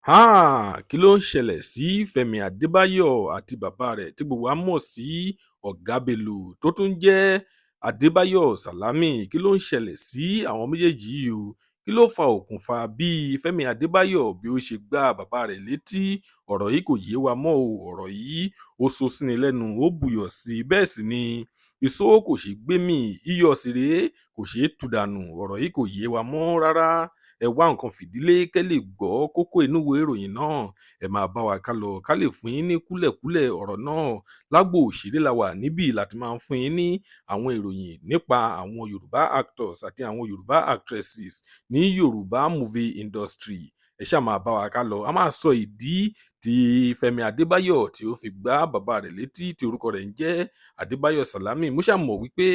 Háà! Kí ló ń ṣẹlẹ̀ sí Fẹ́mi Adébáyọ̀ àti bàbá rẹ̀ tí gbogbo wa mọ̀ sí Ọ̀gá Bello tó tún jẹ́ Adébáyò Sálámì? Kí ló ń ṣẹlẹ̀ sí àwọn méjèèjì yìí o? Kí ló fa okùnfà bí Fẹ́mi Adébáyọ̀ bí ó ṣe gbá bàbá rẹ̀ létí? Ọ̀rọ̀ yìí kò yé wa mọ́ o. Ọ̀rọ̀ yìí ó sọ síni lẹ́nu, ó buyọ̀ sí i, bẹ́ẹ̀ sì ni ìṣó kò ṣeé gbé mì, iyọ̀ sì rèé kò ṣeé tú dànù. Ọ̀rọ̀ yìí kò yé wa mọ́ rárá. Ẹ wá nǹkan fìdí lé kẹ́ lè gbọ́ kókó inú ìwé ìròyìn náà. Ẹ máa bá wa ká lọ ká lè fún yín ní kúlẹ̀kúlẹ̀ ọ̀rọ̀ náà. Lágbo òṣèré la wà níbí láti máa ń fún yín ní àwọn ìròyìn nípa àwọn Yorùbá actors àti àwọn Yorùbá actresses ní Yorùbá movie industry. Ẹ ṣáà máa bá wa ká lọ. A máa sọ ìdí tí Fẹ́mi Adébáyọ̀ tí ó fi gbá bàbá rẹ̀ létí tí orúkọ rẹ̀ ń jẹ́ Adébáyọ̀ Sálámì. Mo ṣáà mọ̀ wípé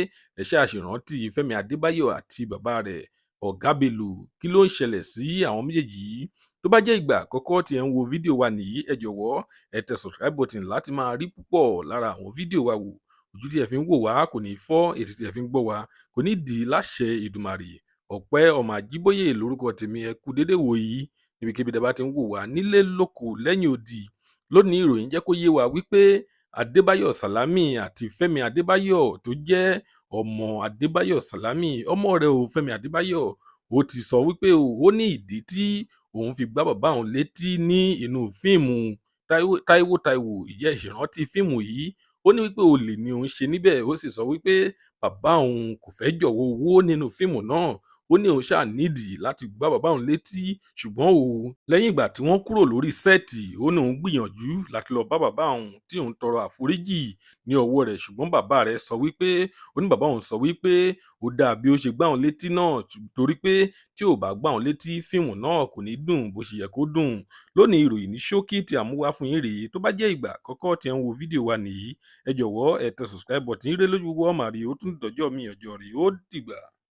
ẹ ṣáà ṣì rántí Fẹ́mi Adébáyọ̀ àti bàbá rẹ̀ Ọ̀gá Bello. Kí ló ń ṣẹlẹ̀ sí àwọn méjèèjì yìí? Tó bá jẹ́ ìgbà àkọ́kọ́ tí ẹ ń wo fídíò wa nìyí, ẹ jọ̀wọ́, ẹ tẹ subscribe button láti máa rí púpọ̀ lára àwọn fídíò wa wò. Ojú tí ẹ fi ń wò wá kò ní fọ́, etí tí ẹ fi ń gbọ́ wa kò ní dì í láṣẹ Èdùmàrè. Ọpẹ́ ọmọ Àjíbóyè lórúkọ tèmi. Ẹ kú dédé wò yìí níbikíbi tẹ́ bá ti ń wò wá nílé, lóko, lẹ́yìn odi. Lónìí, ìròyìn jẹ́ kó yé wa wípé Adébáyọ̀ Sálámì àti Fẹ́mi Adébáyọ̀ tó jẹ́ ọmọ Adébáyọ̀ Sálámì, ọmọ rẹ̀ o, Fẹ́mi Adébáyọ̀, ó ti sọ wípé ó ní ìdí tí òun fi gbá bàbá òun létí ní inú fíìmù Táíwò Táíwò. Ìjẹ́ ìṣèrántí fíìmù yìí? Ó ní wípé olè ni òun ṣe níbẹ̀. Ó sì sọ wípé bàbá òun kò fẹ́ jọ̀wọ́ owó nínú fíìmù náà. Ó ní òun ṣáà nídìí láti gbá bàbá òun létí. Ṣùgbọ́n o, lẹ́yìn ìgbà tí wọ́n kúrò lórí set, ó ní òun gbìyànjú láti lọ bá bàbá òun tí òun tọrọ àforíjì ní ọwọ́ rẹ̀, ṣùgbọ́n bàbá rẹ̀ sọ wípé, ó ní bàbá òun sọ wípé ó dáa bí ó ṣe gbá òun létí náà, torí pé tí ò bá gbá òun létí, fíìmù náà kò ní dùn bó ṣe yẹ kó dùn. Lónìí, ìròyìn ní ṣókí tí a mú wá fún yín rèé. Tó bá jẹ́ ìgbà àkọ́kọ́ tí ẹ ń wo fídíò wa nìyí, ẹ jọ̀wọ́, ẹ tẹ subscribe button. Ire lójú gbogbo ọmọ àrí. Ó tún dọjọ́ mi, ọjọ́ rí, ó dìgbà.